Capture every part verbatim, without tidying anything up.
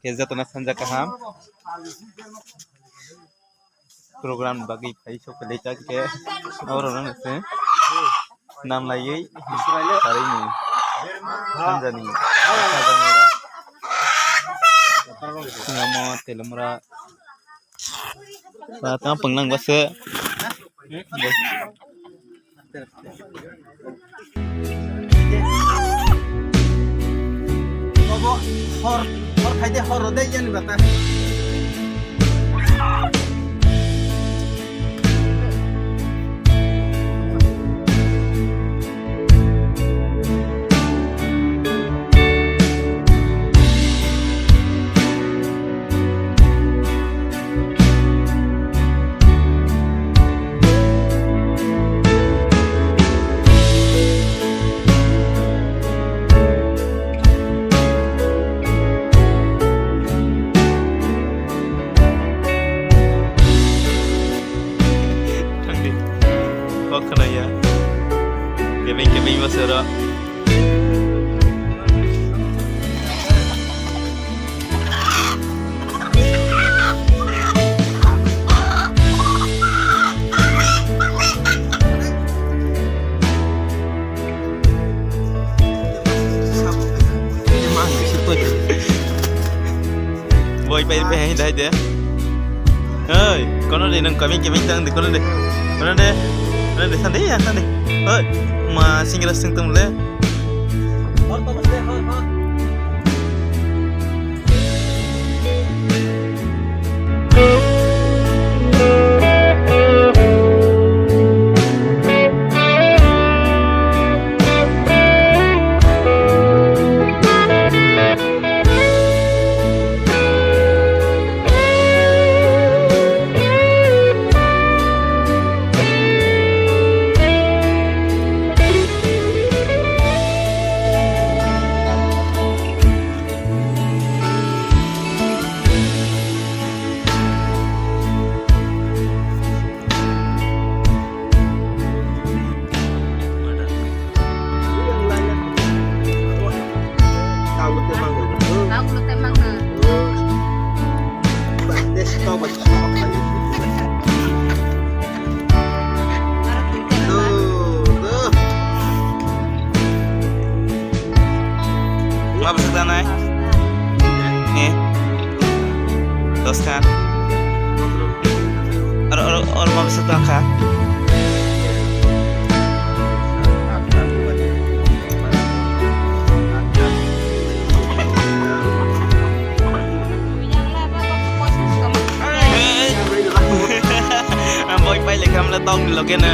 Khe jotono sanja kaham. Program bagwi phai sok le ta khe oro no se nam laiwi sarai ni sanja ni sanja ni ro. Namo telemra. Ba tang pang nang ba se. Obo hor, hor khaide hor rode yani bata. Thangdi. Kok khwnaya. Kebeng kebeng bosoro. Boi pai pai hai dai de. Hei, kono de nang kami kami tang de kono de. Kono de. Kono de sande ya sande. Hei, ma singra sing tum le. Ma bwswk danai? Eh. Dos khan. Oro, oro, oro ma bwswk tong kha? Boi pai lekha mla tong ni loge na.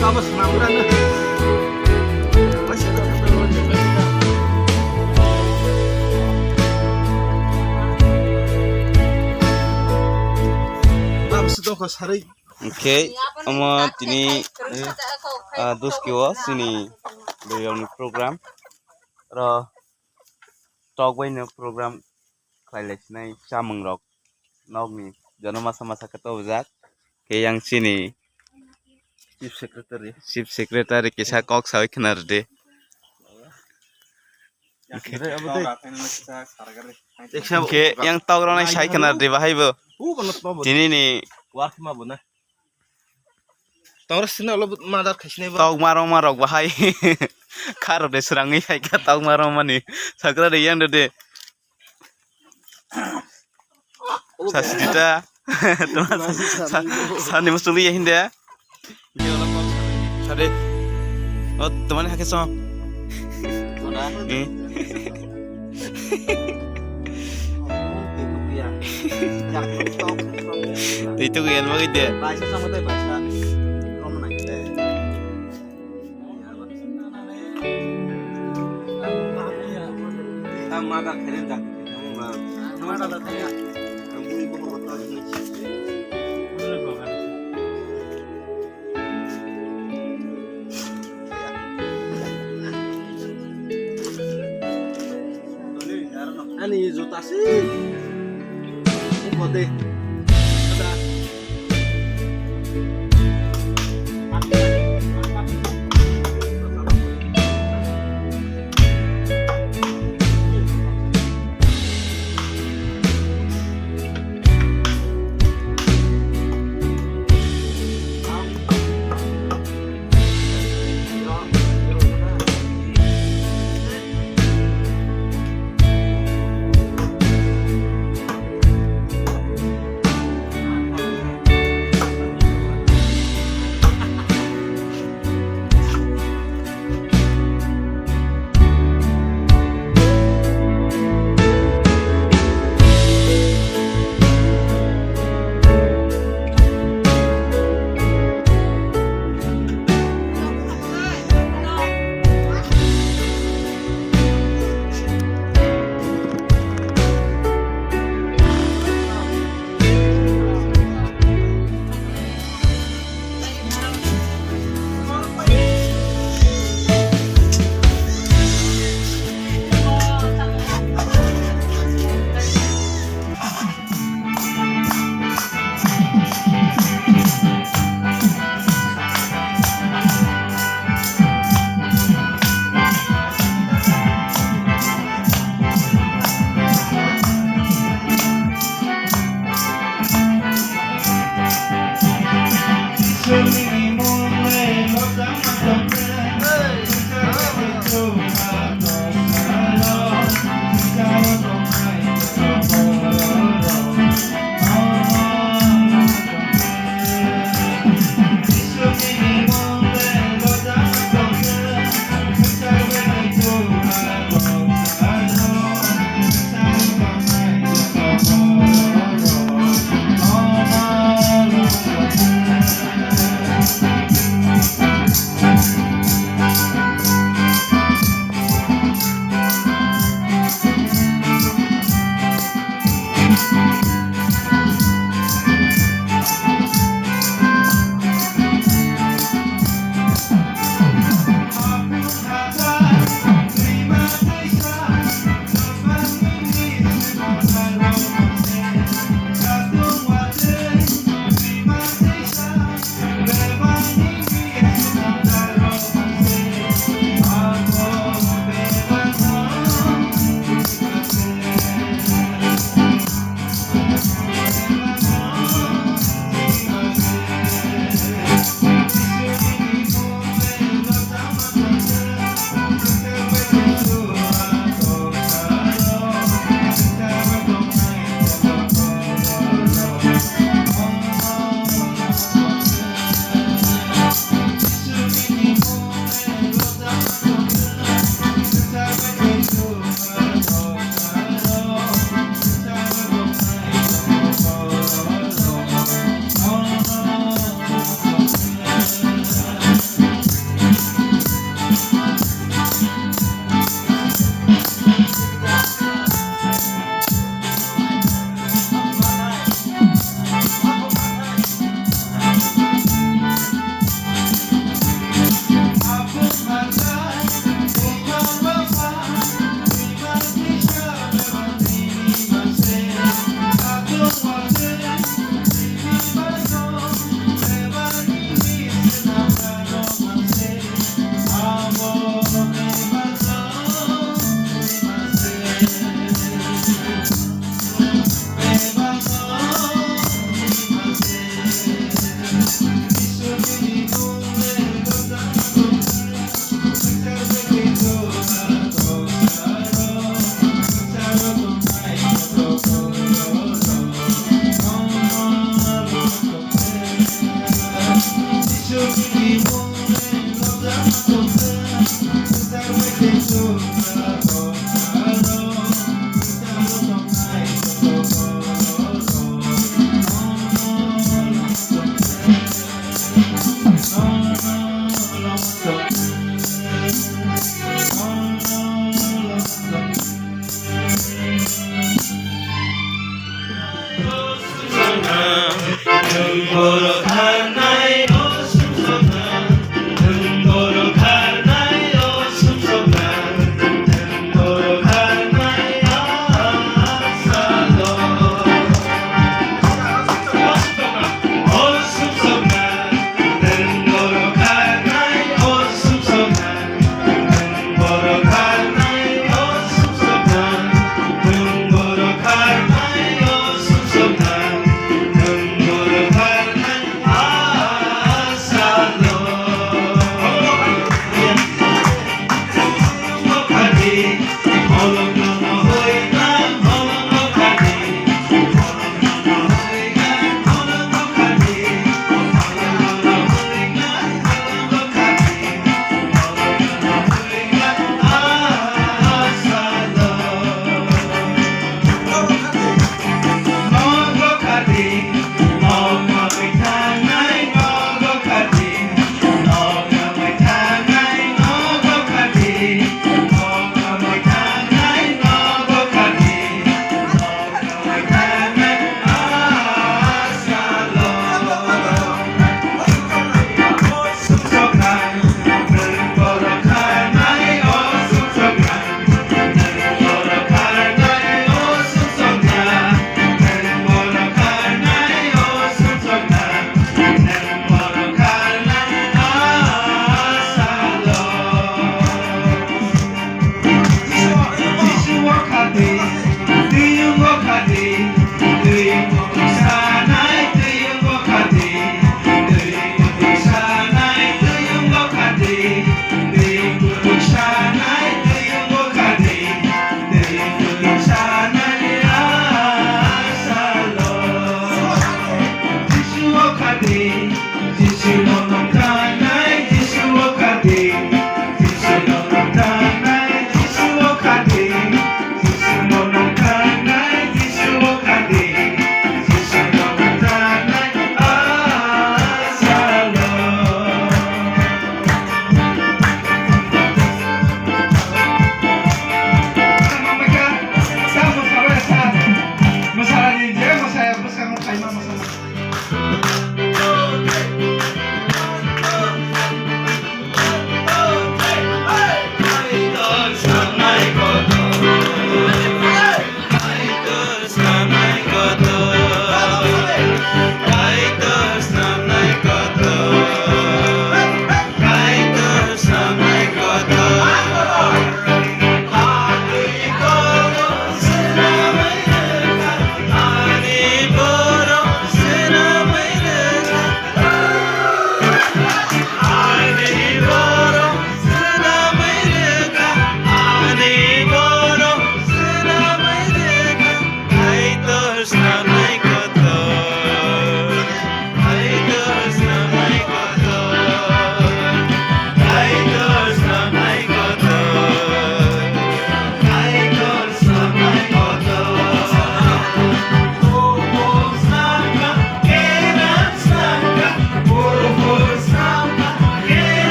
Kabo swnam rano. Bam sudokho sarwi. Hwnkhe omo tini, ah, duskio chini bwrwirokni program. Oro tok baino program khlai lai sinai chamung rok nokni jono masa masa khe tobojak. Khe yang chini Chief Secretary. Chief Secretary kisa kok sawi khna rwdi. Hwnkhe yang tok rok nai sai khna rwdi bahai bo. Tini ni Tongra sini ulo madar khaisini bo. Tok marok marok bahai. Kharok de srangwi hai kha tok marok mani. Sakra de yang de. Sasita. Tuma sa-, sani musuli ya hinde. Sade. Oh, teman hakhe song. Eh. Twi tuku yan bagwi de. Ani juta si. Bode.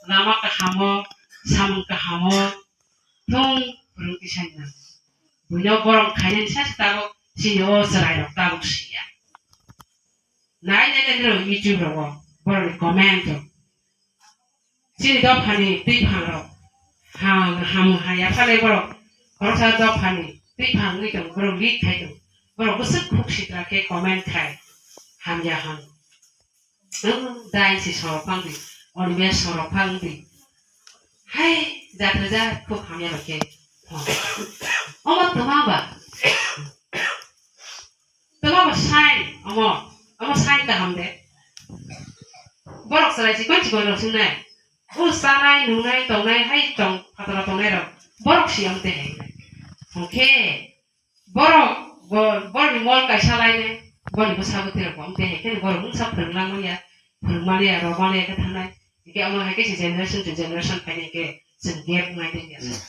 lama kahamo, samung kahamo, thung phwrwng tisani nango. Buino borok khainani sasa tabuk chini o chwrairok tabuk siya. Nai nai nai nai YouTube rogo borokni comment rok. Chini dophani twi phangrok ha-, hamung haya phalai borok khoroksa dophani twi phang wngwi tongo, borok leak khai tongo. Borok bwswk khuk sitra khe comment khai hamya hwn. Nwng dain si sorok phang di, oni be sorok phang di. Hai, jatha ja khuk hamya bai khe. Omo twma ba? Twma ba sign, omo, omo sign kaham de. Borok chwrai chikon chikon rok swngnai. O chanai, nungnai, tongnai, hai tong, phataro tongnai rok. Borok si omo tei hai. Hwnkhe, Borok, bo-, borokni mol kaisa lainai, borokni bwsa bwtwi rok bo tei hai khe borok mungsa phwrwng langmani ya, phwrwng mani ya, rw mani ya khe thangnai. Hwnkhe omo hai khe se generation to generation phainai khe chwng gap wngnai tei ya. Hmm.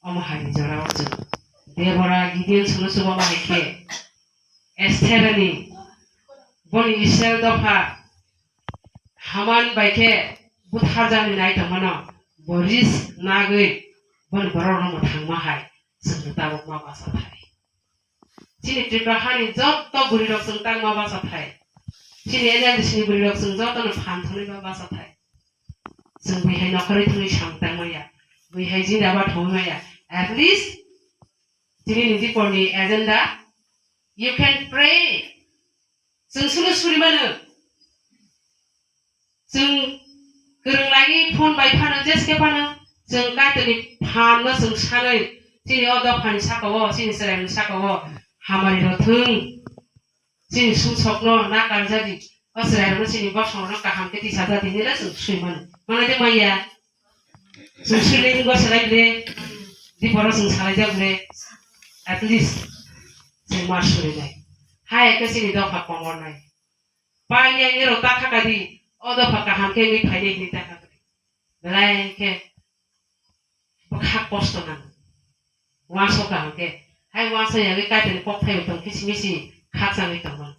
Omo hai ni jora o chwng Debora Gideon sono chuba omo hai khe Esther ni boni Israel dopha Haman bai khe butharjakni nai tongmano bo risk nagwi boni borok rokno mwthangma hai chwngno tabukma bacha thai. Chini Tripura hani jotto bwrwi rok chwng tangma bacha thai. Chini N L D C ni bwrwi rok chwng jotono phan thwnwi ma bacha thai. Chwng bihai nokhorwi thwnwi sam tangma ya. Bihai jinda ba thwngwi ma ya. At least chini niji porni agenda, you can pray. Chwng sulu suri mano. Chwng kwrwng lagi phone bai phano, jeske phano, chwng Kaitorni phanno chwng sanwi, chini o dophani saka-o, chini chwraini saka-o hamari rw thwng, chini sumsokno na karjadi, o chwrairokno chini bosongrokno kaham khe tisa jadi hinwi le chwng swi mano. Manai de maya? Chwng swi le hingo salai le, diporo chwng salaijak le, at least chwng ma suri lai. Hai khe chini dopha komor nai. Pai ya nirok ta kha kadi, o dopha kaham khe wngwi phainai hinwi ta kha kadi. Belai khe bwkha kosto nang. Uansuk kaham khe, hai uansuk yagwi Kaitorni kok thaibo tong kisi misi khakchangwi tongmani.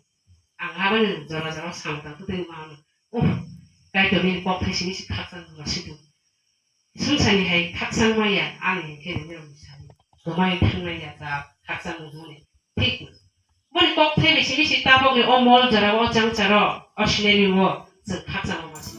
Ang aboni jora jora samung tang twtwi ma hwnwi, uh, Kaitorni kok thai simi si khakchang ma sidu. Sumsani hai khakchang maya ani hinkhe nini rok ni sani. Tomai thangnai ya ta khakchang mani. Thik. Boni kok thai bisi bisi tabok ni o mol jora o chang charo o sinai ni o chwng khakchang ma si.